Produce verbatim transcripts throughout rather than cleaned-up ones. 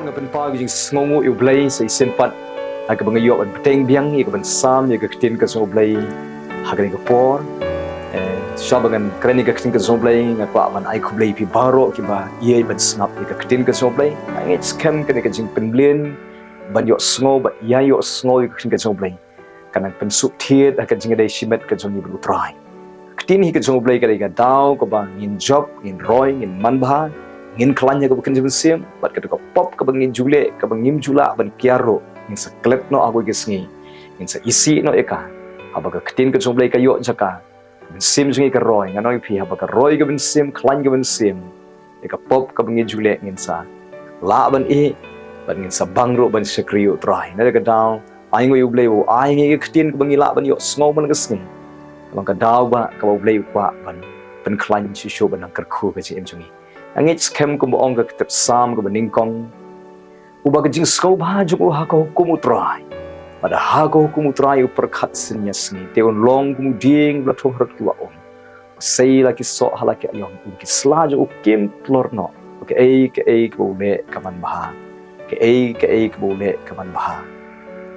Nga pynpaw ka jingsngewnguh ïa U Blei sa shisien pat ha kaba nga ïoh ban bteng biang ïa ka ban sam ïa ka ktien ka jong U Blei ha kane ka por. Eh, shuwa ba ngan kren ïa ka ktien ka jong U Blei, nga kwah ban ai khublei ïa phi baroh kiba ïeit ban sngap ïa ka ktien ka jong U Blei. Nga ngeit skhem kane ka jingpynmlien ban ïohsngew bad ïa ïohsngew ïa ka ktien ka jong U Blei kan nang pynsuk thied ha ka jingïadei shimet ka jong ngi bad U Trai. Ka ktien hi ka jong U Blei ka dei ka daw kaba ngin jop, ngin roi, ngin manbha, ngin khlaiñ ha kaba kynja mynsiem, bad ka dei ka pop kaba ngin ju leh, kaba ngim ju lah ban kiar ruh, ngin sa klet noh ha kawei ka sngi, ngin sa isih noh ïa ka. Haba ka ktien ka jong U Blei ka ïoh jaka, ka mynsiem jong ngi ka roi, ngan ong ïa phi, haba ka roi ka mynsiem, khlaiñ ka mynsiem, ïa ka pop kaba ngi ju leh ngin sa lah ban ïeh, bad ngin sa bang ruh ban shakri ïa U Trai. Na kata ka daw, ai nguh ïa U Blei ba u ai ngi ka ktien kaba ngi lah ban ïohsngew man la ka sngi. Ka long ka daw ba kaba U Blei u kwah ban pynkhlaiñ shuh shuh ban nang kyrkhu ka jingim jong ngi. Nga ngeit skhem kumba ong ka kitab Salm kaba nyngkong, uba ka jingsngewbha jong u ha ka hukum U Trai, bad ha ka hukum U Trai u pyrkhat synñia sngi. Te un long kum u dieng ba la thung harud ki wah um, u sei la ki soh ha la ki aïom, um ki sla jong u kim tlor noh. Kaei kaei kaba u leh ka manbha, kaei kaei kaba u leh ka manbha.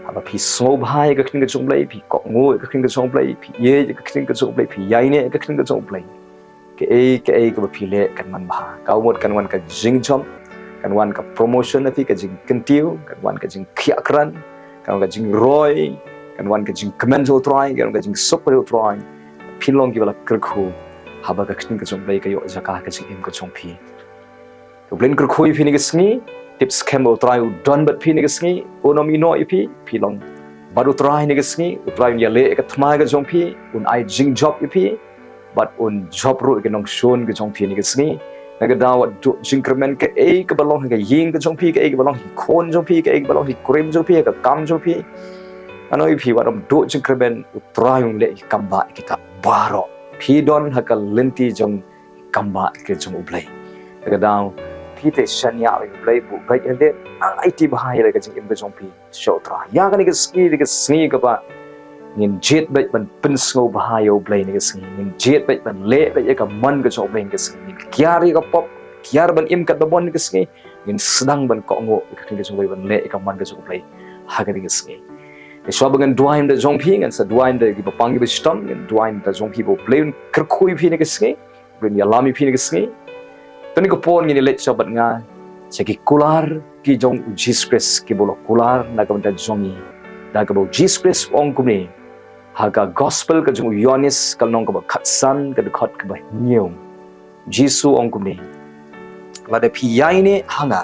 Haba phi sngewbha ïa ka ktien ka jong U Blei, phi kohnguh ïa ka ktien ka jong U Blei, phi ïeit ïa ka ktien ka jong U Blei, phi ïaineh ïa ka ktien ka jong U Blei, kaei kaei kaba phi leh kan manbha. Ka mut kan wan ka jingjop, kan wan ka promotion ha phi, ka jingkyntiew, kan wan ka jingkhiah krat, kan wan ka jingroi, kan wan ka jingkmen jong U Trai, kan wan ka jingsuk jong U Trai. Phin long kiba la kyrkhu haba ka ktien ka jong U Blei ka ïoh jaka ha ka jingim ka jong phi. U Blei un kyrkhu ïa phi ha kane ka sngi. Tip skhem ba U Trai u don bad phi ha kane ka sngi. Un ym ïehnoh ïa phi. Phi long bad U Trai ha kane ka sngi. U Trai un ïaleh ïa ka thma ka jong phi, un ai jingjop ïa phi, bad un jop ruh ïa ka nongshun ka jong phi ha kane ka sngi. Na kata ka daw wat duh jingkyrmen kaei kaba long ha ka ïing ka jong phi, kaei kaba long ha ki khun jong phi, kaei kaba long ha ki kurim jong phi, ha ka kam jong phi. Ngan ong ïa phi, wat ym duh jingkyrmen, U Trai un leh ïa ki kam ba ïa kita baroh. Phi don ha ka lynti jong kam ba ka jong U Blei. Na kata ka daw, phi te shaniah ïa U Blei, buh beit ïa lade, nang aiti bha ïa la ka jingim ka jong phi sha U Trai. Ïa kane ka sngi, kane ka sngi kaba ngin jied beit ban pynsngewbha ïa U Blei ha kane ka sngi. Ngin jied beit ban leh beit ïa ka mon ka jong U Blei ha kane ka sngi. Ngin kiar ïa ka pop, kiar ban im katba mon ha kane ka sngi. Ngin sdang ban kohnguh ïa ka ktien ka jong U Blei, ban leh ïa ka mon ka jong U Blei ha kane ka sngi. Te shuwa ba ngan duwai na ka bynta jong phi, ngan sa duwai na ka bynta kiba pang kiba shitom, ngan duwai na ka bynta jong phi ba U Blei un kyrkhu ïa phi ha kane ka sngi. Ngin ïalam ïa phi ha kane ka sngi. Te ha kane ka por ngin ïaleit sha bad nga sha ki kular ki jong U Jisu Khrist kiba u la kular na ka bynta jong ngi. Da kaba U Jisu Khrist u ong kumne ha ka gospel ka jong u Ïoannis ka lynnong kaba khatsan ka dkhot kaba hynñiew. U Jisu u ong kumne: Lada phi ïaineh ha nga,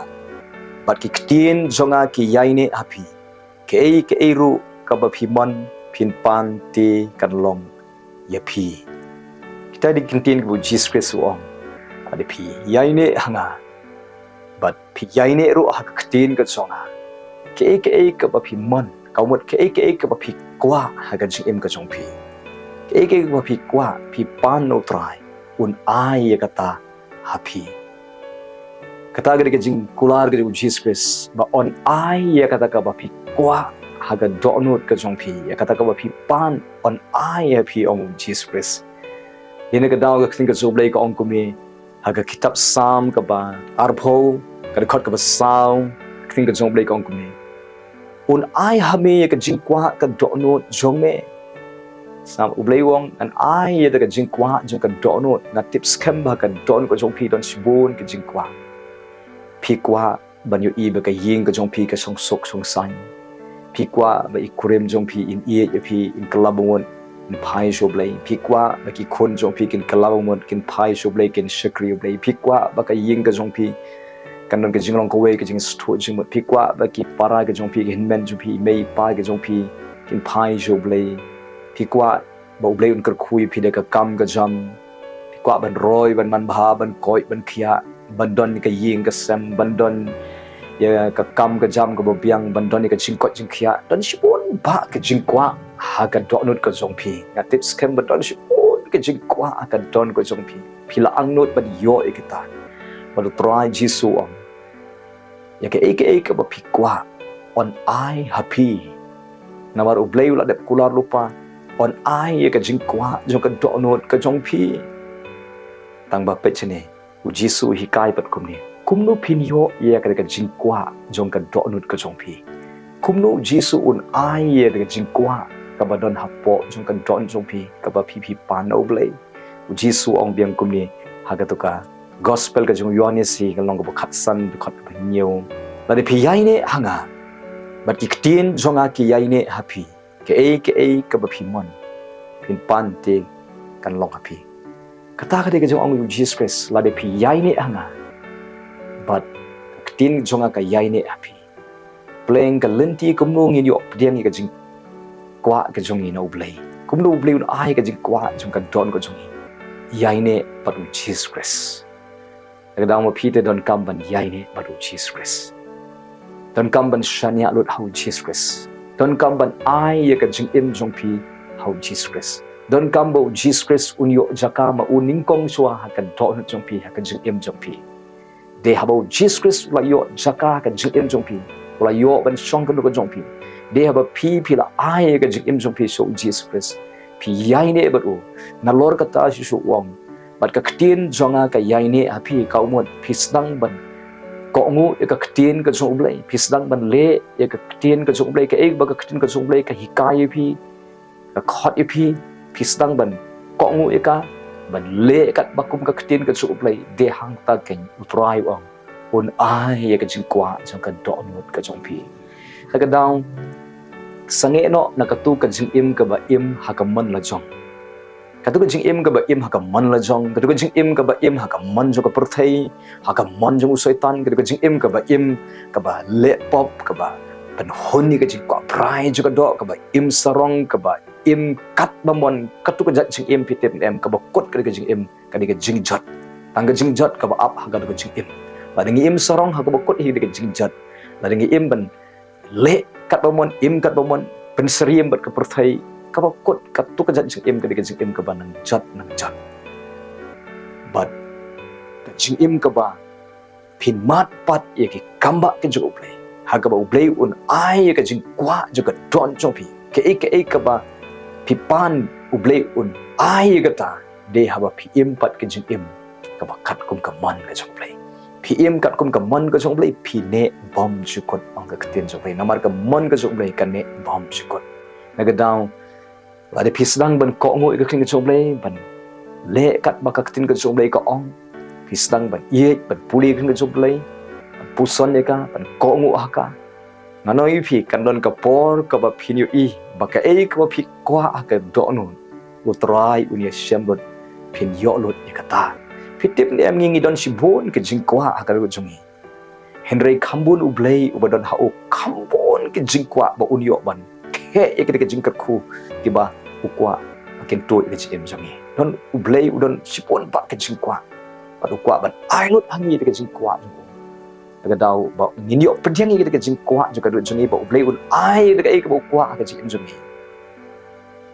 bad ki ktien jong nga ki ïaineh ha phi, kaei kaei ruh kaba phi mon phin pan te kan long ïa phi. Kita ki dei ki ktien kiba U Jisu Khrist u ong. Lada phi ïaineh ha nga, bad phi ïaineh ruh ha ka ktien ka jong nga, kaei kaei kaba phi mon, ka mut kaei kaei kaba phi kwah ha ka jingim ka jong phi, kaei kaei kaba phi kwah phi pan na U Trai, un ai ïa kata ha phi. Kata ka dei ka jingkular ka jong U Jisu Khrist ba un ai ïa kata kaba phi kwah ha ka dohnud ka jong phi, ïa kata kaba phi pan un ai ha phi, ong U Jisu Khrist. Te na kata ka daw ka ktien ka jong U Blei ka ong kumne ha ka kitab Salm kaba arphew ka dkhot kaba saw, ka ktien ka jong U Blei ka ong kumne: Un ai ha me ïa ka jingkwah ka dohnud jong me. Sa U Blei u ong, ngan ai ïa ka jingkwah jong ka dohnud. Nga tip skhem ba ka dohnud ka jong phi don shibun ka jingkwah. Phi kwah ban ïohi ba ka ïing ka jong phi ka shong suk shong saiñ. Phi kwah ba i kurim jong phi in ïeit ïa phi, in kylla bamut, in phai sha U Blei. Phi kwah ba ki khun jong phi kin kylla bamut, kin phai sha U Blei, kin shakri U Blei. Phi kwah ba ka ïing ka jong phi kan don ka jinglong kawei, ka jingsngewthuh jingmut. Phi kwah ba ki para ka jong phi, ki hynmen jong phi, i mei i pa ka jong phi kin phai sha U Blei. Phi kwah ba U Blei un kyrkhu ïa phi da ka kam ka jam. Phi kwah ban roi, ban manbha, ban koit, ban khiah, ban don ka ïing ka sem, ban don ïa ka kam ka jam kaba biang, ban don ïa ka jingkoit jingkhiah. Don shibun bah ka jingkwah ha ka dohnud ka jong phi. Nga tip skhem ba don shibun ka jingkwah ha ka dohnud ka jong phi. Phi la angnud ban ïoh ïa kita. Bad U Trai Jisu u ong, ïa kaei kaei kaba phi kwah un ai ha phi. Namar U Blei u la dep kular lypa, un ai ïa ka jingkwah jong ka dohnud ka jong phi. Tang ba peit shane, U Jisu u hikai pat kumne: Kumno phin ïoh ïa ka, ka jingkwah jong ka dohnud ka jong phi? Kumno u Jisu un ai ïa ka jingkwah kaba don hapoh jong ka dohnud jong phi, kaba phi, phi pan na U Blei? U Jisu u ong biang kumne ha katu ka Gospel ka jong u Ïohannes, ka lynnong kaba khatsan, dkhot kaba hynñiew: Lada phi ïaineh ha nga bad ki ktien jong nga ki ïaineh ha phi, kaei kaei kaba phi mon, phin pan te kan long ha phi. Kata ka dei ka jingong u Jisu Khrist, lada phi ïaineh ha nga bad ka ktien jong nga ka ïaineh ha phi. Pyrshang ka lynti kumno ngin ïoh pdiang ïa ka jingkwah ka jong ngi na U Blei. Kumno U Blei un ai ka jingkwah jong ka dohnud ka jong ngi? Ïaineh bad u Jisu Khrist. Ka dang ma phi te donkam ban ïaineh bad u Jisu Khrist. Donkam ban shaniah lut ha u Jisu Khrist. Donkam ban ai ïa ka jingim jong phi ha u Jisu Khrist. Donkam ba u Jisu Khrist un ïoh jaka ma u nyngkong shuwa ha ka dohnud jong phi, ha ka jingim jong phi. Dei haba u Jisu Khrist u la ïoh jaka ha ka jingim jong phi, u la ïoh ban shong kynduh ka jong phi. Dei haba phi, phi la ai ïa ka jingim jong phi sha u Jisu Khrist, phi ïaineh bad u. Nalor kata Jisu u ong, bad ka ktien jong nga ka ïaineh ha phi, ka mut phi sdang ban kohnguh ïa ka ktien ka jong U Blei, phi sdang ban leh ïa ka ktien ka jong U Blei, kaei ba ka ktien ka jong U Blei ka hikai ïa phi, ka khot ïa phi, phi sdang ban kohnguh ïa ka, ban leh katba kum ka ktien ka jong U Blei. Dei hangta keiñ U Trai u ong un ai ïa ka jingkwah jong ka dohnud ka jong phi. Ka dang sangeh noh na katu ka jingim kaba im ha ka mon la jong. Katu ka jingim kaba im ha ka mon la jong, katu ka jingim kaba im ha ka mon jong ka pyrthei, ha ka mon jong u Soitan, katu ka jingim kaba im, kaba leh pop, kaba pynhun ïa ka jingkwah brai jong ka doh, kaba im sarong, kaba im katba mon. Katu ka jait jingim, phi tip ne em, kaba kut ka dei ka jingim, ka dei ka jingjot. Tang ka jingjot kaba ap ha katu ka jingim. Lada ngi im sarong ha kaba kut hi ka dei ka jingjot. Lada ngi im ban leh katba mon, im katba mon, pynsyriem bad ka pyrthei, kaba kut, katu ka jait jingim ka dei ka jingim kaba nang jot, nang jot. Bad ka jingim kaba phin mad pat ïa ki kambah ka jong U Blei, ha kaba U Blei un ai ïa ka jingkwah jong ka dohnud jong phi. Kaei kaei kaba phi pan, U Blei un ai ïa kata. Dei haba phi im pat ka jingim kaba katkum ka mon ka jong U Blei. Phi im katkum ka mon ka jong U Blei, phi neh bymjukut, ong ka ktien jong U Blei. Namar ka mon ka jong U Blei ka neh bymjukut. Na ka daw, lada phi sdang ban kohnguh ïa ka ktien ka jong U Blei, ban leh katba ka ktien ka jong U Blei ka ong, phi sdang ban ïeit, ban pule ïa ka ktien ka jong U Blei, ban puson ïa ka, ban kohnguh ha ka, ngan ong ïa phi, kan don ka por kaba phin ïohi ba kaei kaba phi kwah ha ka dohnud, U Trai un ïashem lut, phin ïoh lut ïa kata. Phi tip ne em, ngi, ngi don shibun ka jingkwah ha ka dohnud jong ngi. Hynrei kham bun U Blei uba don ha u, kham bun ka jingkwah ba un ïoh ban kheh ïa ka, ka jingkyrkhu kiba u kwah ba kin tuid ïa ka jingim jong ngi. Don U Blei u don shibun bha ka jingkwah, bad u kwah ban ai lut ha ngi ïa ka jingkwah jong u. Te ka daw ba ngin ïoh pdiang ïa ka jingkwah jong ka dohnud jong ngi, ba U Blei un ai ïa kaei kaba u kwah ha ka jingim jong ngi.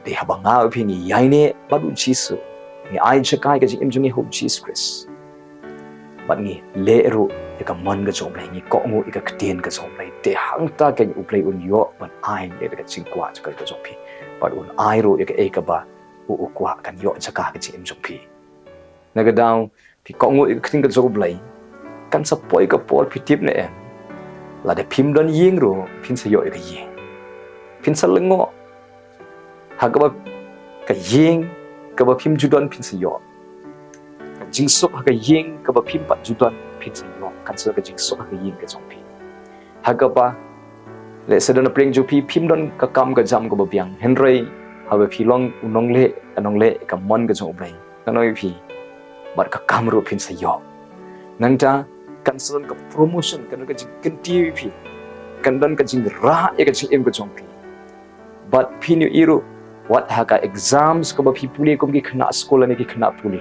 Dei haba nga bad phi ngi ïaineh bad U Jisu, ngi ai jaka ïa ka jingim jong ngi ha U Jisu Khrist, bad ngi leh ruh ïa ka mon ka jong U Blei, ngi kohnguh ïa ka ktien ka jong U Blei, te hangta keiñ U Blei un ïoh ban ai ïa ka jingkwah jong ka, ka jong phi, bad un ai ruh ïa kaei kaba u, u kwah kan ïoh jaka ha ka jingim jong phi. Na ka daw, phi kohnguh ïa ka ktien ka jong U Blei, kan sa poi ka por, phi tip ne em, lada phim don ïing ruh phin sa ïoh ïa ka ïing. Phin sa lyngngoh ha kaba, ka ïing kaba phim ju don phin sa ïoh. Ka jingsuk ha ka ïing kaba phim pat ju don phin sa ïoh, kan sa ka jingsuk ha ka ïing ka jong phi. Ha kaba, lehse don na pdeng jong phi phim don ka kam ka jam kaba biang, hynrei haba phi long u nongleh, ka nongleh ka mon ka jong U Blei, ngan ong ïa phi, bad ka kam ruh phin sa ïoh. Nangta kan sa don ka promotion, kan don ka jingkyntiew ïa phi, kan don ka jingrah ïa ka jingim ka jong phi. Bad phin ïohi ruh, wat ha ka exams kaba phi pule kum ki khynnah skul lane ki khynnah pule,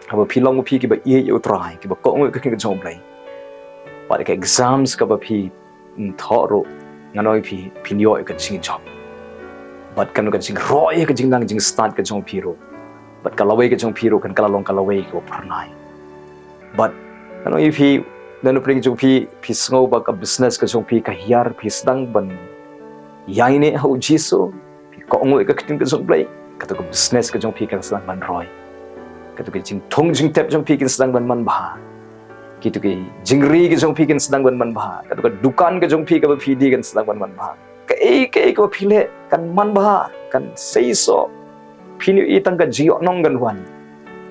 haba phi long phi kiba ïeit ïa U Trai, kiba kohnguh ïa ka ktien ka jong U Blei, bad ka exams kaba phi, mm, thoh ruh, ngan ong ïa phi, phin ïoh ïa ka jingjop. Bad kan don ka jingroh ïa ka jingnang jingstad ka jong phi ruh, bad ka lawei ka jong phi ruh kan ka la long ka lawei kaba phyrnai. Bad ngan ong ïa phi, na pdeng jong phi, phi sngew ba ka business ka jong phi ka hiar, phi sdang ban ïaineh ha U Jisu, phi kohnguh ïa ka ktien ka jong U Blei, katu ka business ka jong phi kan sdang ban roi. Katu ka jingthung jingtep jong phi kan sdang ban manbha. Kito ki jingri ki jong phi kin sdang ban manbha. Kato ka dukan ka jong phi kaba phi die kan sdang ban manbha. Kaei kaei kaba phi leh kan manbha, kan seisoh. Phin ïohi tang ka jingïohnong kan wan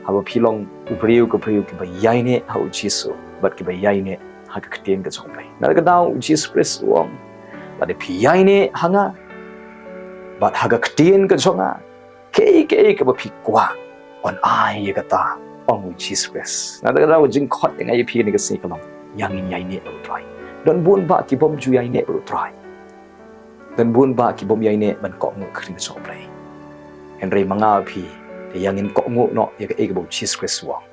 haba phi long u briew ka briew kiba ïaineh ha u Jisu bad kiba ïaineh ha ka ktien ka jong U Blei. Na kata ka daw u Jisu Khrist u ong, lada phi ïaineh ha nga bad ha ka ktien ka jong nga, kaei kaei kaba phi kwah, yn ai ïa kata, ong u Jisu Khrist. Na kata ka daw ka jingkhot ïa nga ïa phi kane ka sngi ka long, ïa ngin ïaineh bad u Trai. Don bun bah ki bym ju ïaineh bad u Trai. Don bun bah ki bym ïaineh ban kohnguh ka ktien ka jong U Blei. Hynrei ma nga bad phi, te ïa ngin kohnguh noh ïa kaei kaba u Jisu Khrist u ong.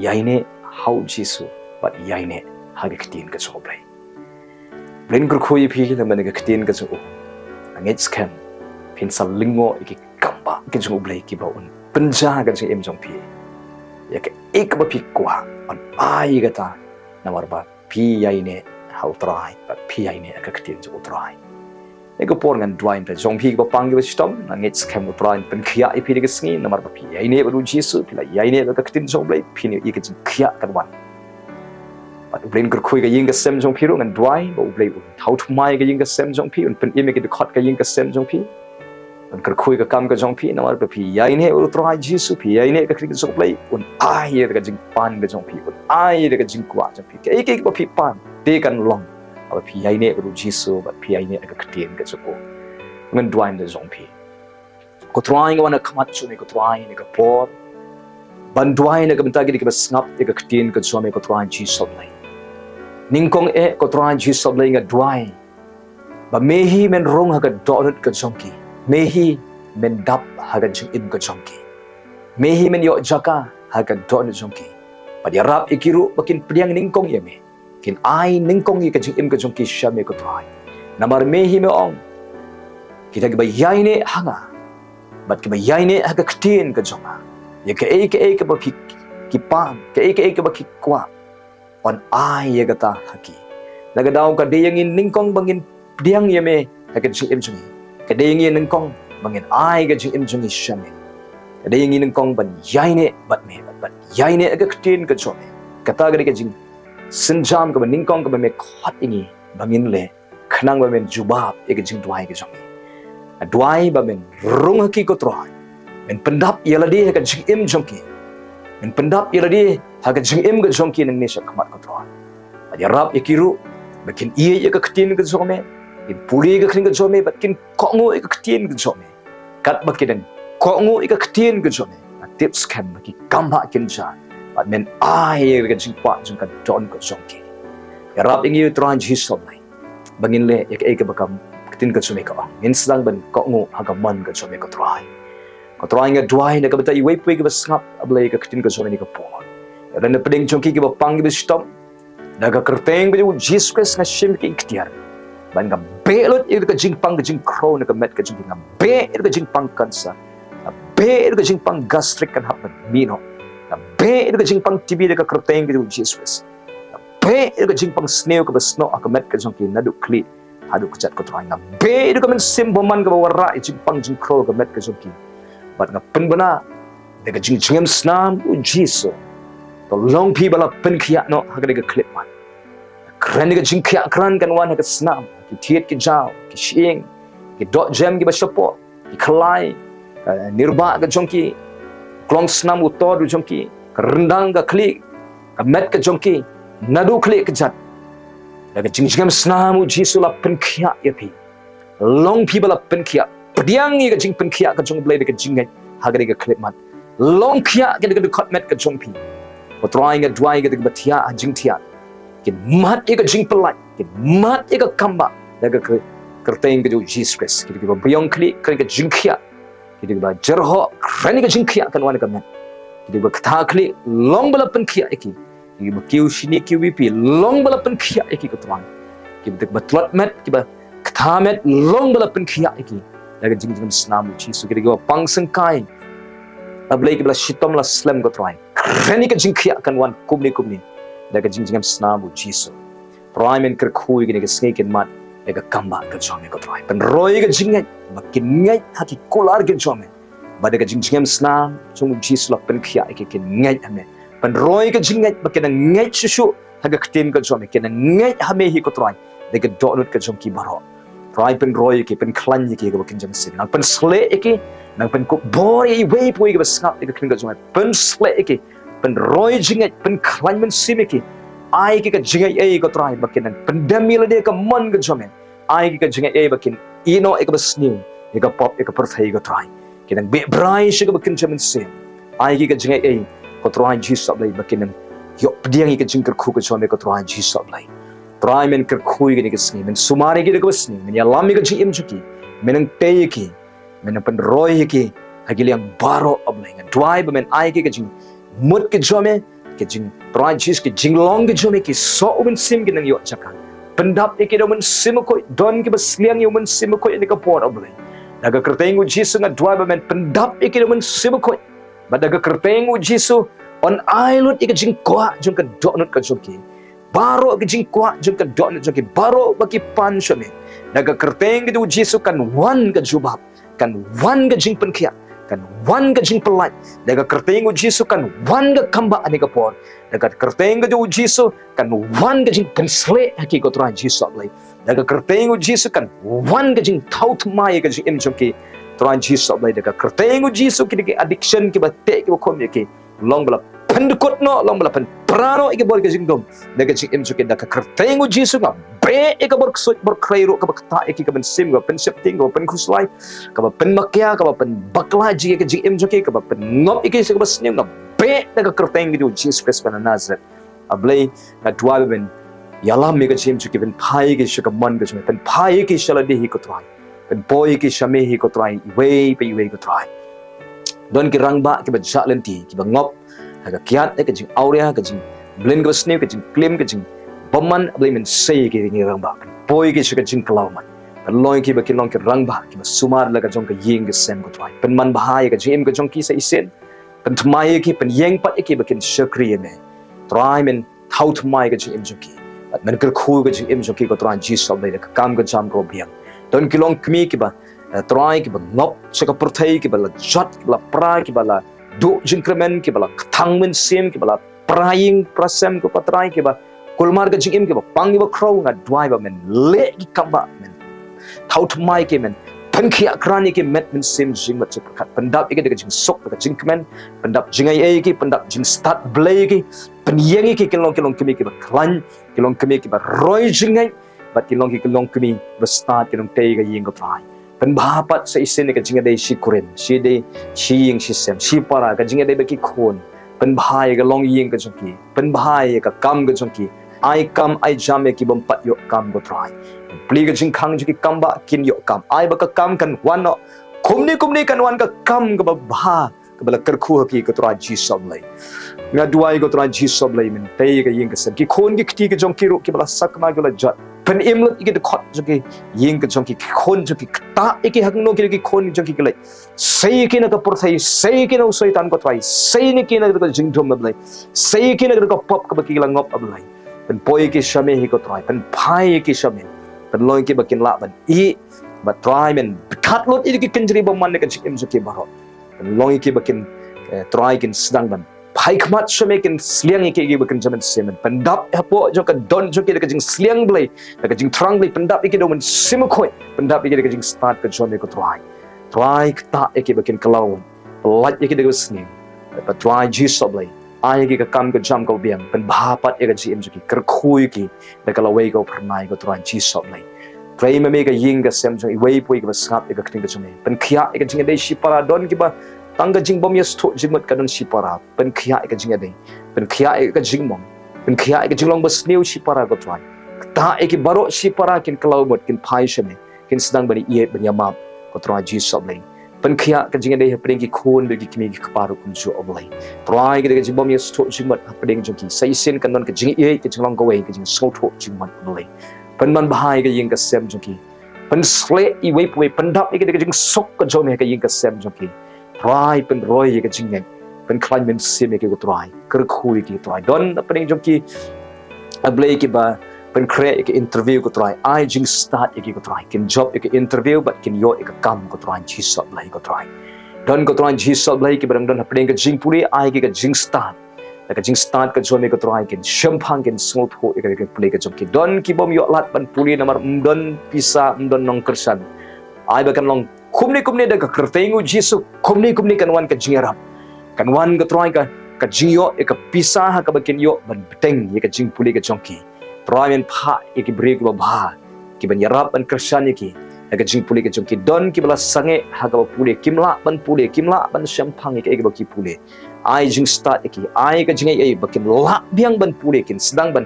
Ïaineh ha u Jisu bad ïaineh ha ka ktien ka jong U Blei. U Blei un kyrkhu ïa phi namar ka ktien ka jong u. Nga ngeit skhem phin sa lyngngoh ïa ki kambah ki jong U Blei kiba un pynjah ka jingim jong phi. Ïa kaei kaba phi kwah, yn ai ïa kata, namar ba phi ïaineh ha u Trai bad phi ïaineh ha ka ktien jong u Trai. Ïa ka por ngan duwai ïa phi jong phi kiba pang kiba shitom, nga ngeit skhem u Trai un pynkhiah ïa phi ha kane ka sngi, namar ba phi ïaineh bad u Jisu, phi la ïaineh bad ka ktien jong U Blei, phin ïohi ka jingkhiah kan wan. Bad U Blei un kyrkhu ïa ka ïing ka sem jong phi ruh, ngan duwai ba U Blei un thaw thymmai ïa ka ïing ka sem jong phi, un pynim ïa ki dkhot ka ïing ka sem jong phi. Un kyrkhu ïa ka kam ka jong phi, namar ba phi ïaineh bad u Trai Jisu, phi ïaineh ha ka ktien ka jong U Blei, un ai ïa ka jingpan ka jong phi, un ai ïa ka jingkwah jong phi. Kaei kaei kaba phi pan, te kan long. Haba phi ïaineh bad u Jisu, bad phi ïaineh ha ka ktien ka jong u. Ngan duwai ïa ka jong phi. Ko Trai, nga wan ha khmat jong me, ko Trai, ha kane ka por ban duwai na ka bynta kito kiba sngap ïa ka ktien ka jong me, ko Trai Jisu Blei. Nyngkong eh, ko Trai Jisu Blei, nga duwai ba me hi men rung ha ka dohnud ka jong ki, me hi men dap ha ka jingim ka jong ki, me hi men ïoh jaka ha ka dohnud jong ki. Bad ïarap ïa ki ruh ba kin pdiang nyngkong ïa me, kin ai nyngkong ïa ka jingim ka jong ki sha me, ko Trai. Namar me hi me ong, kita kiba ïaineh ha nga bad kiba ïaineh ha ka ktien ka jong nga, ïa kaei kaei kaba phi, ki pan, kaei kaei kaba ki kwah, yn ai ïa kata ha ki. Na ka daw ka dei ïa ngi nyngkong ba ngin pdiang ïa me ha ka jingim jong ngi. Ka dei ïa ngi nyngkong ba ngin ai ka jingim jong ngi sha me. Ka dei ïa ngi nyngkong ban ïaineh bad me, ban ïaineh ha ka ktien ka jong me. Kata ka dei ka jingsynjam kaba nyngkong kaba me khot ïa ngi ba ngin leh, khnang ba men jubab ïa ka jingduwai ka jong ngi. Nga duwai ba men rung ha ki, ko Trai. Men pyndap ïa lade ha ka jingim jong ki. Men pyndap ïa lade ha ka jingim ka jong ki nangne sha khmat, ko Trai. Bad ïarap ïa ki ruh ba kin ïeit ïa ka ktien ka jong me, kin pule ïa ka ktien ka jong me, bad kin kohnguh ïa ka ktien ka jong me. Katba ki dang kohnguh ïa ka ktien ka jong me, nga tip skhem ba ki kambah kin jah, bad men ai ïa ka jingkwah jong ka dohnud ka jong ki. Ïarap ïa ngi, ko Trai Jisu Blei, ba ngin leh ïa kaei kaba ka ktien ka jong me ka ong. Ngin sdang ban kohnguh ha ka mon ka jong me, ko Trai. Ko Trai, nga duwai na ka bynta iwei pa iwei kiba sngap, A Blei, ka ktien ka jong me ha kane ka por. Ïa lade na pdeng jong ki kiba pang kiba shitom, da ka kyrteng ka jong u Jisu Khrist nga shim ïa ka iktiar ba nga beh lut ïa ka jingpang ka jingkhrew na ka met ka jong ki, nga beh ïa ka jingpang cancer, nga beh ïa ka jingpang gastric kan hap ban mih noh, nga beh ïa ka jingpang T B da ka kyrteng ka jong u Jisu Khrist. Nga beh ïa ka jingpang sniew kaba snoh ha ka met ka jong ki naduh khlieh haduh kjat, ko Trai. Nga beh ïa ka mynsiem bymman kaba wanrah ïa ka jingpang jingkhrew ha ka met ka jong ki. Bad nga pynbna da ka jingjngem snam u Jisu, to long phi ba la pynkhiah noh ha kane ka khyllipmat. Kren ïa ka jingkhiah kren kan wan ha ka snam, ki thied ki jaw, ki shyieng, ki dohjem kiba shapoh, ki khlai, eh, nirbah ka jong ki, klong snam u tor u jong ki, ka ryndang ka khlieh, ka met ka jong ki, naduh khlieh kjat. Da ka jingjngem snam u Jisu la pynkhiah ïa phi. Long phi ba la pynkhiah. Pdiang ïa ka jingpynkhiah ka jong U Blei da ka jingngeit ha kane ka khyllipmat. Long khiah ïa ka dkhot met ka jong phi. Ko Trai, nga duwai ïa kita kiba thiah ha jingthiah, kin mad ïa ka jingpyllait, kin mad ïa ka kambah da ka kyr-, kyrteng ka jong u Jisu Khrist. Kita kiba biang khlieh, kren ka jingkhiah. Kita kiba jyrhoh, kren ka jingkhiah kan wan ha ka met. Kita kiba ktha khlieh, long ba la pynkhiah ïa ki. Kita kiba kiew shini kiew wipi, long ba la pynkhiah ïa ki, ko Trai. Kita kiba tlot met, kiba ktha met, long ba la pynkhiah ïa ki da ka jingjngem snam u Jisu. Kita kiba pang syngkai, A Blei, kiba la shitom la slem, ko Trai, kren ïa ka jingkhiah kan wan kumne kumne da ka jingjngem snam u Jisu. Trai, men kyrkhu ïa kine ki sngi kin mad ïa ka kambah ka jong me, ko Trai. Pynroi ïa ka jingngeit ba kin ngeit ha ki kular ki jong me, ba da ka jingjngem snam jong u Jisu la pynkhiah ïa ki, kin ngeit ha me. Pynroi ïa ka jingngeit ba kin ngeit shuh shuh ha ka ktien ka jong me, kin nang ngeit ha me hi ko Trai da ka dohnud ka jong ki baroh. Trai pynroi ïa ki, pynkhlaiñ ïa ki ha kaba kynja mynsiem. Nang pynsleh ïa ki, nang pynkup bor ïa iwei pa iwei kaba sngap ïa ka ktien ka jong me. Pynsleh ïa ki, pynroi jingngeit, pynkhlaiñ mynsiem ïa ki. Ai ïa ki ka jingaiei ko Trai ba kin nang pyndem ïa lade ha ka mon ka jong me. Ai ïa ki ka jingaiei ba kin ïehnoh ïa kaba sniew ïa ka pop ïa ka pyrthei ko Trai. Kin nang beh brai sha kaba kynja mynsiem. Ai ïa ki ka jingaiei ko Trai Jisu Blei ba kin nang ïoh pdiang ïa ka jingkyrkhu ka jong me ko Trai Jisu Blei. Trai men kyrkhu ïa kine ki sngi, men sumar ïa ki da kaba sniew, men ïalam ïa ka jingim jong ki, men nang tei ïa ki, men nang pynroi ïa ki ha ki liang baroh Blei. Nga duwai ba men ai ïa ki ka jingmut ka jong me, ka jing Trai Jisu, ka jinglong ka jong me, ki soh u mynsiem kin nang ïoh jaka. Pyndap ïa ki da u Mynsiem Bakhuid, don kiba sliang ïa u Mynsiem Bakhuid ha kane ka por Blei. Da ka kyrteng u Jisu nga duwai ba men pyndap ïa ki da u Mynsiem Bakhuid. Bad da ka kyrteng u Jisu, yn ai lut ïa ka jingkwah jong ka dohnud ka jong ki. Baroh ka jingkwah jong ka dohnud jong ki, baroh ba ki pan sha me. Da ka kyrteng ka jong u Jisu kan wan ka jubab, kan wan ka jingpynkhiah, kan wan ka jingpyllait. Da ka kyrteng u Jisu kan wan ka kambah ha kane ka por. Da ka kyrteng ka jong u Jisu kan wan ka jingpynsleh ha ki ko Trai Jisu Blei. Da ka kyrteng u Jisu kan wan ka jingthaw thymmai ïa ka jingim jong ki Trai Jisu Blei. Da ka kyrteng u Jisu kine ki addiction kiba teh kiba khum ïa ki, long ba la pyndkut noh, long ba la pynpra noh ïa ki bor ka jingdum da ka jingim jong ki. Da ka kyrteng u Jisu nga beh ïa ka bor ksuid bor khrei ruh kaba ktah ïa ki, kaba pynsheptieng, kaba pynkhuslai, kaba pynmakia, kaba pynbakla ïa ka jingim jong ki, kaba pynngop ïa ki sha kaba sniew. Nga beh da ka kyrteng ka jong u Jisu Khrist ba na Nasareth. A Blei, nga duwai ba men ïalam ïa ka jingim jong ki, pynphai ïa ki sha ka mon ka jong me, pynphai ïa ki sha lade hi ko Trai. Pynpoi ïa ki sha me hi ko Trai, iwei pa iwei ko Trai. Don ki rangbah kiba jah lynti, kiba ngop ha ka kiad, ha ka jingawria, ha ka jingmlien kaba sniew, ka jingklim, ka jingbymman, A Blei men sei ïa ki rangbah. Pynpoi ïa ki sha ka jingkylla mat. Pynlong ïa ki ba kin long ki rangbah kiba sumar la ka jong ka ïing ka sem ko Trai. Pynman bha ïa ka jingim ka jong ki sa shisien. Pynthymmai ïa ki, pynïeng pat ïa ki ba kin shakri ïa me. Trai men thaw thymmai ka jingim jong ki. Bad men kyrkhu ka jingim jong ki ko Trai Jisu Blei da ka kam ka jam ruh biang. Don ki longkmie kiba, eh, Trai kiba ngop sha ka pyrthei, kiba la jot, kiba la pra, kiba la duh jingkyrmen, kiba la kthang mynsiem, kiba la pra ïing pra sem ko Pa Trai, kiba kulmar ka jingim, kiba pang kiba khraw, nga duwai ba men leh ki kam ba men thaw thymmai ki, men pynkhiah kren ïa ki met mynsiem jingmut jingpyrkhat, pyndap ïa ki da ka jingsuk da ka jingkmen, pyndap jingaiei ïa ki, pyndap jingstad Blei ïa ki, pynïeng ïa ki kin long ki longkmie kiba khlaiñ, ki longkmie kiba roi jingngeit, bad kin long ki longkmie ba stad, ki longtei ka ïing ko Trai. Pynbha pat sa shisien ïa ka jingïadei shi kurim, shi dei, shi ïing shi sem, shi para, ka jingïadei bad ki khun. Pynbha ïa ka longïing ka jong ki, pynbha ïa ka kam ka jong ki. Ai kam ai jam ïa ki bym pat ïoh kam ko Trai. Plie ka jingkhang jong ki kam ba kin ïoh kam. Ai ba ka kam kan wan noh. Kumne kumne kan wan ka kam kaba bha, kaba la kyrkhu ha ki ko Trai Jisu Blei. Nga duwai ko Trai Jisu Blei men tei ka ïing ka sem, ki khun ki kti ka jong ki ruh kiba la sakma kiba la jot. Pynim lut ïa ki dkhot jong ki ïing ka jong ki, ki khun jong ki, ktah ïa ki hangno ki, ki khun jong ki ki leit. Sei ïa ki na ka pyrthei, sei ïa ki na u Soitan ko Trai, sei ïa ki na ka jingdum A Blei. Sei ïa ki na ka pop kaba ki la ngop A Blei. Pynpoi ïa ki sha me hi ko Trai, pynphai ïa ki sha me. Pynlong ïa ki ba kin lah ban ïeh, ba Trai men khat lut ïa ki kynjri bymman na ka jingim jong ki baroh. Pynlong ïa ki ba kin, eh, Trai kin sdang ban phai khmat sha me, kin sliang ïa ki ba kin jamin semen. Pyndap hapoh jong ka don jong ki da ka jingsliang Blei, da ka jingthrang Blei, pyndap ïa ki da u Mynsiem Bakhuid, pyndap ïa ki da ka jingstad ka jong me ko Trai. Trai ktah ïa ki ba kin kylla, pyllait ïa ki da ka basniew. Ba Trai Jisu Blei, ai ïa ki ka kam ka jam kaba biang, pynbha pat ïa ka jingim jong ki, kyrkhu ïa ki da ka lawei kaba phyrnai ko Trai Jisu Blei. Trei ma me ka ïing ka sem jong iwei pa iwei kaba sngap ïa ka ktien ka jong me. Pynkhiah ïa ka jingïadei shipara, don kiba tang ka jingbym ïasngewthuh jingmut ka don shipara. Pynkhiah ïa ka jingïadei, pynkhiah ïa ka jingmong, pynkhiah ïa ka jinglong basniew shipara ko Trai. Ktah ïa ki baroh shipara kin kylla mut, kin phai sha me, kin sdang ban ïeit ban ïamap ko Trai Jisu Blei. Pynkhiah ka jingïadei hapdeng ki khun bad ki kmie ki kpa ruh kumjuh A Blei. Trai, ka dei ka jingbym ïasngewthuh jingmut hapdeng jong ki. Sa shisien kan don ka jingïeit, ka jinglong kawei, ka jingsngewthuh jingmut A Blei. Pynman bha ïa ka ïing ka sem jong ki. Pynsleh iwei pa iwei, pyndap ïa ki da ka jingsuk ka jong me ha ka ïing ka sem jong ki. Trai, pynroi ïa ka jingngeit, pynkhlaiñ mynsiem ïa ki ko Trai. Kyrkhu ïa ki Trai. Don hapdeng jong ki A Blei kiba pynkhreh ïa ka interview ko Trai, ai jingstad ïa ki ko Trai. Kin jop ïa ka interview bad kin ïoh ïa ka kam ko Trai Jisu Blei ko Trai. Don ko Trai Jisu Blei kiba dang don hapdeng ka jingpule, ai ki ka jingstad. da ka jingstad ka jong me ko Trai, kin shemphang, kin sngewthuh ïa ka jingpule ka jong ki. Don ki bym ïoh lad ban pule namar ym don pisa, ym don nongkyrshan. Ai ba kan long kumne kumne da ka kyrteng u Jisu, kumne kumne kan wan ka jingïarap. Kan wan ko Trai ka, ka jingïoh ïa ka pisa ha kaba kin ïoh ban bteng ïa ka jingpule ka jong ki. Trai men phah ïa ki briew kiba bha, kiban ïarap ban kyrshan ïa ki ha ka jingpule ka jong ki. Don kiba la sangeh ha kaba pule, kim lah ban pule, kim lah ban shemphang ïa kaei kaba ki pule. Ai jingstad ïa ki, ai ka jingaiei ba kin lah biang ban pule, kin sdang ban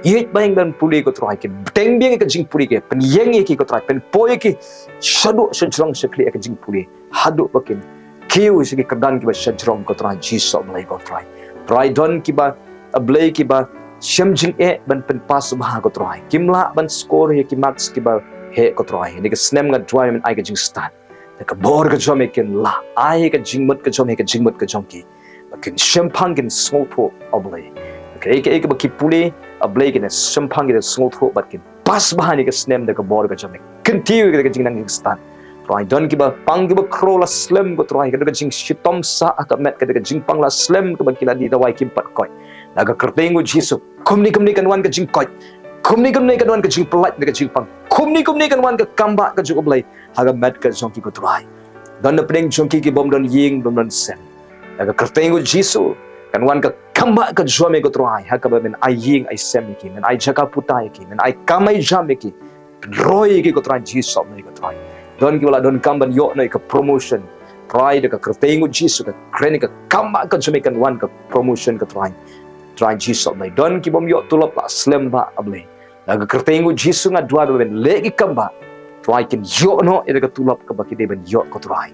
ïeit biang ban pule ko Trai, kin bteng biang ïa ka jingpule, kin pynïeng ïa ki ko Trai, pynpoi ïa ki shaduh shajrong shakhlieh ïa ka jingpule, haduh ba kin kiew sha ki kyrdan kiba shajrong ko Trai Jisu A Blei ko Trai. Trai don kiba, A Blei, kiba shem jingeh ban pynpass bha ko Trai, kim lah ban score ïa ki marks kiba heh ko Trai. Ïa kane ka snem nga duwai men ai ka jingstad, da ka bor ka jong me kin lah, ai ka jingmut ka jong me, ka jingmut ka jong ki, ba kin shemphang, kin sngewthuh A Blei. Kaei kaei kaba ki pule A Blei, kin shemphang, kin sngewthuh bad kin pass bha ha kane ka snem da ka bor ka jong me. Kyntiew ïa ka jingnang jingstad. Trai don kiba pang kiba khraw la slem ko Trai, ka don ka jingshitom sah ha ka met, ka don ka jingpang la slem kaba ki la dih dawai kim pat koit. Da ka kyrteng u Jisu, kumne kumne kan wan ka jingkoit, kumne kumne kan wan ka jingpyllait na ka jingpang, kumne kumne kan wan ka kambah ka jong U Blei ha ka met ka jong ki ko Trai. Don na pdeng jong ki ki bym don ïing, bym don sem. Da ka kyrteng u Jisu, kan wan ka kambah ka jong me ko Trai, ha kaba men ai ïing ai sem ïa ki, men ai jaka puta ïa ki, men ai kam ai jam ïa ki, pynroi ïa ki ko Trai Jisu A Blei ko Trai. Don kiba la donkam ban ïoh noh ïa ka promotion, Trai da ka kyrteng u Jisu, ka kren ïa ka kambah ka jong me, kan wan ka promotion ko Trai, Trai Jisu A Blei. Don ki bym ïoh tulop la slem bha A Blei, da ka kyrteng u Jisu nga duwai ba men leh ki kambah, Trai, kin ïoh noh ïa ka tulop kaba ki dei ban ïoh ko Trai.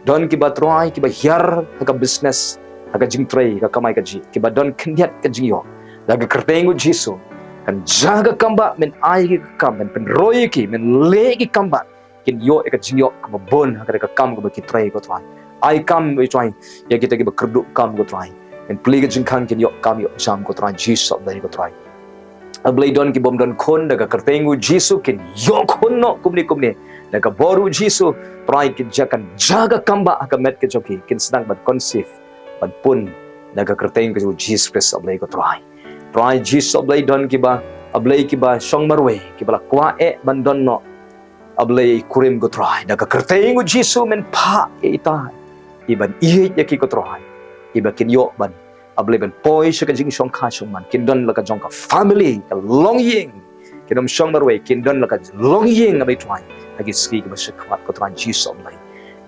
Don kiba Trai kiba hiar ha ka business, ha ka jingtrei, ha ka kamai kajih, kiba don khyndiat ka jingïoh, da ka kyrteng u Jisu, kan jia ka kambah, men ai ki ka kam, men pynroi ïa ki, men leh ki kambah, kin ïoh ïa ka jingïoh kaba bun ha ka kam kaba ki trei ko Trai. Ai kam ko Trai ïa kita kiba kyrduh kam ko Trai, men plie ka jingkhang, kin ïoh kam ïoh jam ko Trai Jisu A Blei ko Trai. A Blei don ki bym don khun, da ka kyrteng u Jisu kin ïoh khun noh kumne kumne. Da ka bor u Jisu, Trai, kin jia, kan jia ka kambah ha ka met ka jong ki, kin sdang ban conceive, ban pun, da ka kyrteng ka jong u Jisu Khrist A Blei ko Trai. Trai Jisu A Blei don kiba, A Blei, kiba shong marwei, kiba la kwah eh ban don noh, A Blei, kurim ko Trai, da ka kyrteng u Jisu men phah ïa ita, iban ïeit ïa ki ko Trai, iba kin ïoh ban, A Blei, ban poi sha ka jingshongkha shongman, kin don la ka jong ka family, ka longïing, kin ym shong marwei, kin don la ka longïing, A Blei Trai, ha ki sngi kiba shakhmat ko Trai Jisu A Blei.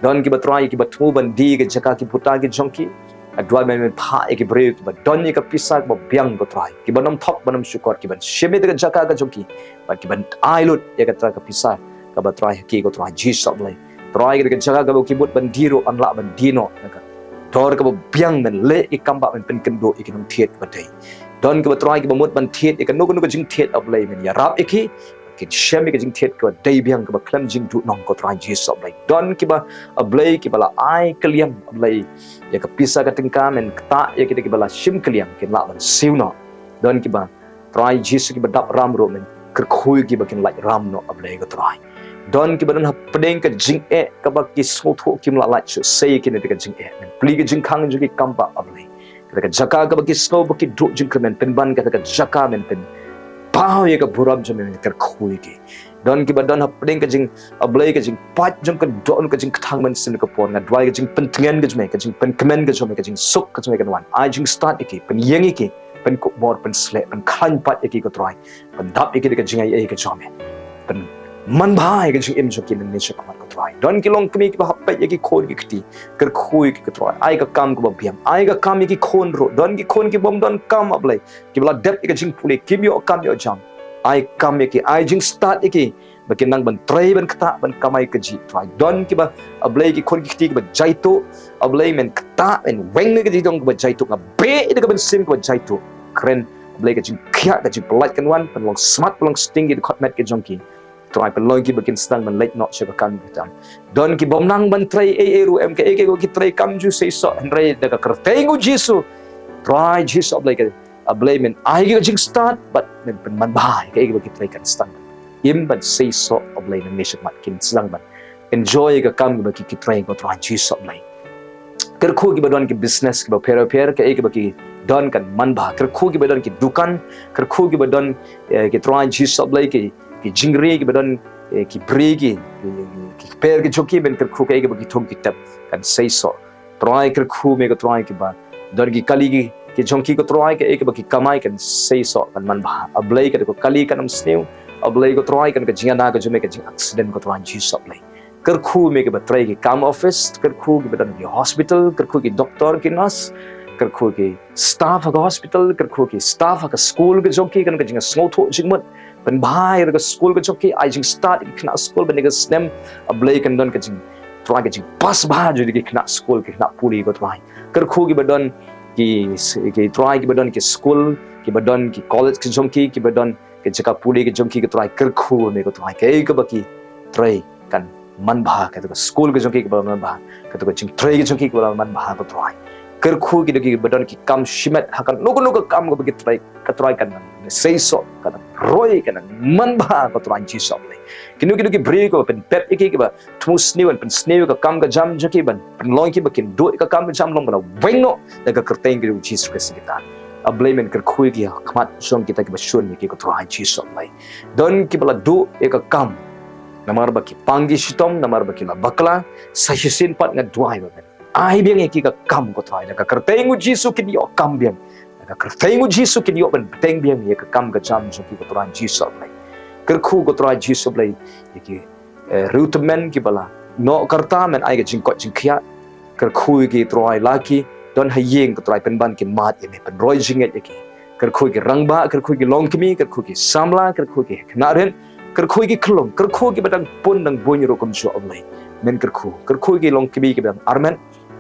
Don kiba Trai kiba thmu ban die ka jaka ki puta ki jong ki, nga duwai men, men phah ïa ki briew kiba don ïa ka pisa kaba biang ko Trai, kiban ym thok ban ym shukor, kiban shim ïa ka jaka ka jong ki, bad kiban ai lut ïa kata ka pisa kaba Trai ha ki ko Trai Jisu A Blei. Trai, ka jaka kaba ki mut ban die ruh yn lah ban die noh, na ka dor kaba biang, men leh ki kambah, men pynkynduh ïa ki nongthied kiba dei. Don kiba Trai kiba mut ban thied ïa kano kano ka jingthied A Blei, men ïarap ïa ki, kin shem ïa ka jingthied kaba dei biang, kaba khlem jingduhnong ko Trai Jisu A Blei. Don kiba A Blei kiba la ai kylliang A Blei ïa ka pisa ka tyngka, men ktah ïa kita kiba la shim kylliang, kin lah ban siew noh. Don kiba Trai Jisu kiba dap ram ruh, men kyrkhu ïa ki ba kin lait ram noh A Blei ko Trai. Don kiba don hapdeng ka jingeh kaba ki sngewthuh kim lah lait shuh, sei ïa ki na ka jingeh, men plie ka jingkhang jong ki kambah A Blei. Kata ka jaka kaba ki sngew ba ki duh jingkyrmen, pynban kata ka jaka men pynpaw ïa ka burom jong me, men kyrkhu ïa ki. Don kiba don hapdeng ka jing, A Blei, ka jingpait jong ka dohnud, ka jingkthang mynsiem ka por, nga duwai ka jingpyntngen ka jong me, ka jingpynkmen ka jong me, ka jingsuk ka jong me kan wan. Ai jingstad ïa ki, pynïeng ïa ki, pynkup bor, pynsleh, pynkhlaiñ pat ïa ki ko Trai, pyndap ïa ki da ka jingaiei ka jong me, pynmanbha ïa ka jingim jong ki nangne shakhmat ko Trai. Don ki longkmie kiba hap peit ïa ki khun ki kti, kyrkhu ïa ki ko Trai, ai ka kam kaba biang, ai ka kam ïa ki khun ruh. Don ki khun ki bym don kam A Blei, kiba la dep ïa ka jingpule, kim ïoh kam ïoh jam. Ai kam ïa ki, ai jingstad ïa ki, ba kin nang ban trei, ban ktah, ban kamai kajih Trai. Don kiba, A Blei, ki khun ki kti kiba jaituh, A Blei, men ktah, men weng na ka jingdon kaba jaituh, nga beh ïa ka mynsiem kaba jaituh. Kren, A Blei, ka jingkhiah, ka jingpyllait kan wan, pynlong smat, pynlong sting ki dkhot met ka jong ki. Trai, pynlong ki ba kin sdang ban leit noh sha ka kam ka tam. Don ki bym nang ban trei ei ei ruh, em, kaei kaei ba ki trei kam ju seisoh, hynrei da ka kyrteng u Jisu, Trai Jisu A Blei, ka A Blei, men ai ka jingstad bad men pynmanbha ïa kaei ba ki trei kan sdang ban im ban seisoh A Blei, nangne shakhmat kin sdang ban enjoy ka kam ba ki, ki trei ko Trai Jisu A Blei. Kyrkhu kiba don ki business kiba pher pher, kaei ba ki don kan manbha. Kyrkhu kiba don ki dukan, kyrkhu kiba don, eh, ki Trai Jisu Blei, ki, ki jingri kiba don, eh, ki bri ki, ki, ki, ki kper ki jong ki, men kyrkhu kaei kaba ki thung ki tep kan seisoh. Trai kyrkhu me ko Trai kiba don ki kali ki, ki jong ki ko Trai kaei kaba ki kamai kan seisoh kan manbha. A Blei ka dei ko kali kan ym sniew. A Blei ko Trai kan ka jingïada ka jong me ka jing accident ko Trai Jisu Blei. Kyrkhu me kiba trei ki kam office, kyrkhu kiba don ki hospital, kyrkhu ki doktor ki nurse, kyrkhu ki staff ha ka hospital, kyrkhu ki staff ha ka skul ka jong ki, kan ka jingsngewthuh jingmut. Pynbha ïa ka skul ka jong ki, ai jingstad ïa ki khynnah skul ban ïa ka snem, A Blei kan don ka jing, Trai ka jingpass bha jong ki khynnah skul, ki khynnah pule ko Trai. Kyrkhu kiba don ki, ki Trai kiba don ki skul, kiba don ki college ki jong ki, kiba don ki jaka pule ki jong ki ko Trai, kyrkhu me ko Trai. Kaei kaba ki trei kan manbha, kato ka skul ka jong ki kaba manbha, kato ka jingtrei ka jong ki kaba manbha ko Trai. Kyrkhu ki don kiba don ki kam shimet ha kano kano ka kam kaba ki trei, ko Trai kan seisoh, kan roi, kan manbha ko Trai Jisu Blei. Kino kino ki briew kiba pynpep ïa ki, kiba thmu sniew, pynsniew ka kam ka jam jong ki, ban pynlong ki ba kin duh ïa ka kam ka jam long ba la weng noh da ka kyrteng ka jong u Jisu Khrist kita. A Blei men kyrkhu ïa ki ha khmat jong kita kiba shun ïa ki ko Trai Jisu Blei. Don kiba la duh ïa ka kam namar ba ki pang ki shitom, namar ba ki la bakla. Sa shisien pat nga duwai ba men ai biang ïa ki ka kam ko Trai, da ka kyrteng u Jisu kin ïoh kam biang. Da ka kyrteng u Jisu kin ïoh ban bteng biang ïa ka kam ka jam jong ki ko Trai Jisu Blei. Kyrkhu ko Trai Jisu Blei ïa ki, eh, riewtymmen kiba la noh karta, men ai ka jingkoit jingkhiah. Kyrkhu ïa ki Trai, la ki don ha ïing ko Trai, pynban ki mad ïa me, pynroi jingngeit ïa ki. Kyrkhu ïa ki rangbah, kyrkhu ïa ki longkmie, kyrkhu ïa ki samla, kyrkhu ïa ki khynnah rit, kyrkhu ïa ki khyllung, kyrkhu ïa kiba dang pun dang buiñ ruh kumjuh, A Blei. Men kyrkhu, kyrkhu ïa ki longkmie kiba dang armet,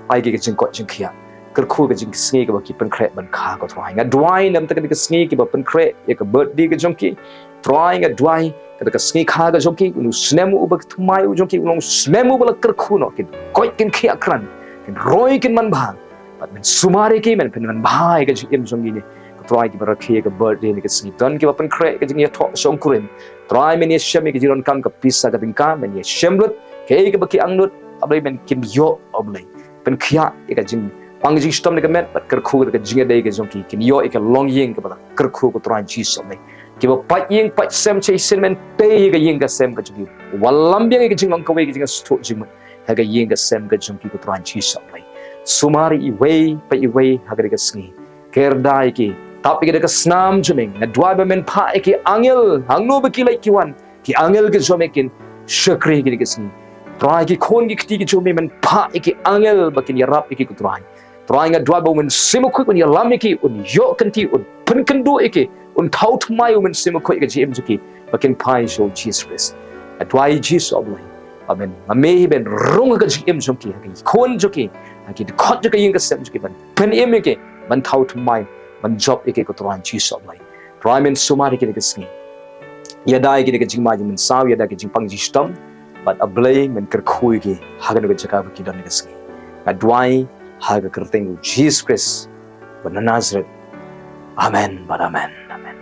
ai ki ka jingkoit jingkhiah. Kyrkhu ka jingsngi kaba ki pynkhreh ban kha ko Trai. Nga duwai na ka bynta kane ka sngi kiba pynkhreh ïa ka birthday ka jong ki. Trai nga duwai kata ka sngi kha ka jong ki, u snem uba thymmai u jong ki, u long snem uba la kyrkhu noh, kin koit kin khiah krat, kin roi kin manbha. Bad men sumar ïa ki, men pynmanbha ïa ka jingim jong kine ko Trai kiba rakhe ïa ka birthday kane ka sngi. Don kiba pynkhreh ka jingïathoh shongkurim. Trai men ïashem ïa ka jingdonkam ka pisa ka tyngka, men ïashem lut kaei kaba ki angnud, A Blei, men kin ïoh, A Blei. Pynkhiah ïa ka jingpang jingshitom na ka met bad kyrkhu ka jingïadei ka jong ki, kin ïoh ïa ka longïing kaba la kyrkhu ko Trai Jisu Blei. Kiba pait ïing pait sem shisien, men tei ïa ka ïing ka sem ka jong ki. Wallam biang ïa ka jinglong kawei, ka jingsngewthuh jingmut ha ka ïing ka sem ka jong ki ko Trai Jisu Blei. Sumar iwei pa iwei ha kane ka sngi. Kyrda ïa ki, tap ïa ki da ka snam jong me. Nga duwai ba men phah ïa ki angel hangno ba ki leit ki wan, ki angel ki jong me kin shakri ïa ki da ka sngi. Trai ki khun ki kti ki jong me, men phah ïa ki angel ba kin ïarap ïa ki ko Trai. Trai nga duwai ba u Mynsiem Bakhuid un ïalam ïa ki, un ïoh kynti, un pynkynduh ïa ki, un thaw thymmai u Mynsiem Bakhuid ïa ka jingim jong ki ba kin phai sha u Jisu Khrist. Nga duwai Jisu A Blei, amen. Ma me hi men rung ha ka jingim jong ki, ha ki khun jong ki, ha ki dkhot jong ka ïing ka sem jong ki, ban pynim ïa ki, ban thaw thymmai, ban jop ïa ki ko Trai Jisu A Blei. Trai men sumar ïa ki da ka sngi. Ïada ïa ki da ka jingma jingmynsaw, ïada ïa ki jingpang jingshitom. Bad A Blei men kyrkhu ïa ki ha kano ka jaka ba ki don da ka sngi. Nga duwai ha ka kyrteng u Jisu Khrist ba na Nazareth. Amen bad amen. Amen.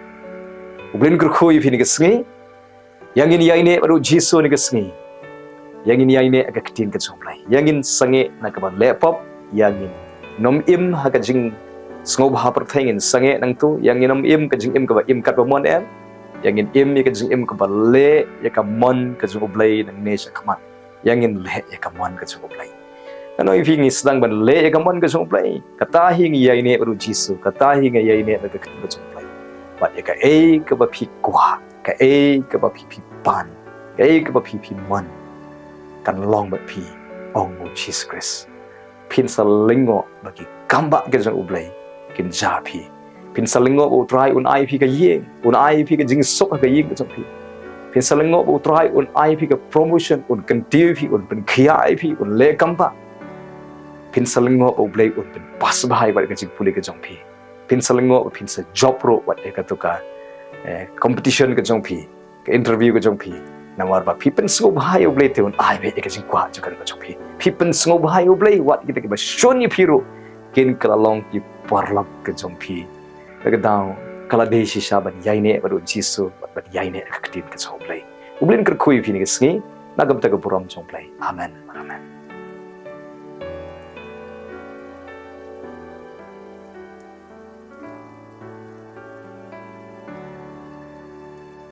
U Blei un kyrkhu ïa phi da ka sngi. Ïa ngin ïaineh bad u Jisu kane ka sngi. Ïa ngin ïaineh ha ka ktien ka jong u Blei. Ïa ngin sangeh na kaba leh pop. Ïa ngin nym im ha ka jingsngewbha pyrthei, ngin sangeh nangtu. Ïa ngin nym im ka jingim kaba im katba mon em. Ïa ngin im ïa ka jingim kaba leh ïa ka mon ka jong u Blei nangne sha khmat. Ïa ngin leh ïa ka mon ka jong u Blei. Nga ong ïa phi, ngi sdang ban leh ïa ka mon ka jong u Blei, kata hi ngi ïaineh bad u Jisu, kata hi ngi ïaineh bad ka ktien ka jong u Blei. Bad ïa kaei kaba phi kwah, kaei kaba phi, phi pan, kaei kaba phi, phi mon, kan long bad phi, ong u Jisu Khrist. Phin sa lyngngoh ba ki kambah ka jong u Blei kin jia phi. Phin sa lyngngoh ba u Trai un ai phi ka ïing, un ai phi ka jingsuk ha ka ïing ka jong phi. Phin sa lyngngoh ba u Trai un ai phi ka promotion, un kyntiew phi, un pynkhiah phi, un leh kambah. Phin sa lyngngoh ba u Blei un pynpass bha ïa ka jingpule ka jong phi. Phin sa lyngngoh ba phin sa jop ruh wat ïa kato ka, eh, competition ka jong phi, ka interview ka jong phi. Namar ba phi pynsngewbha ïa u Blei te un ai beit ïa ka jingkwah jong ka jong phi. Phi pynsngewbha ïa u Blei, wat kita kiba shun ïa phi ruh kin kylla long ki paralok ka jong phi. Ka daw ka la dei shisha ban ïaineh bad u Jisu, ban ïaineh ka ktien ka jong u Blei. U Blei un kyrkhu ïa phi kane ka sngi na ka bynta ka burom jong u Blei. Amen.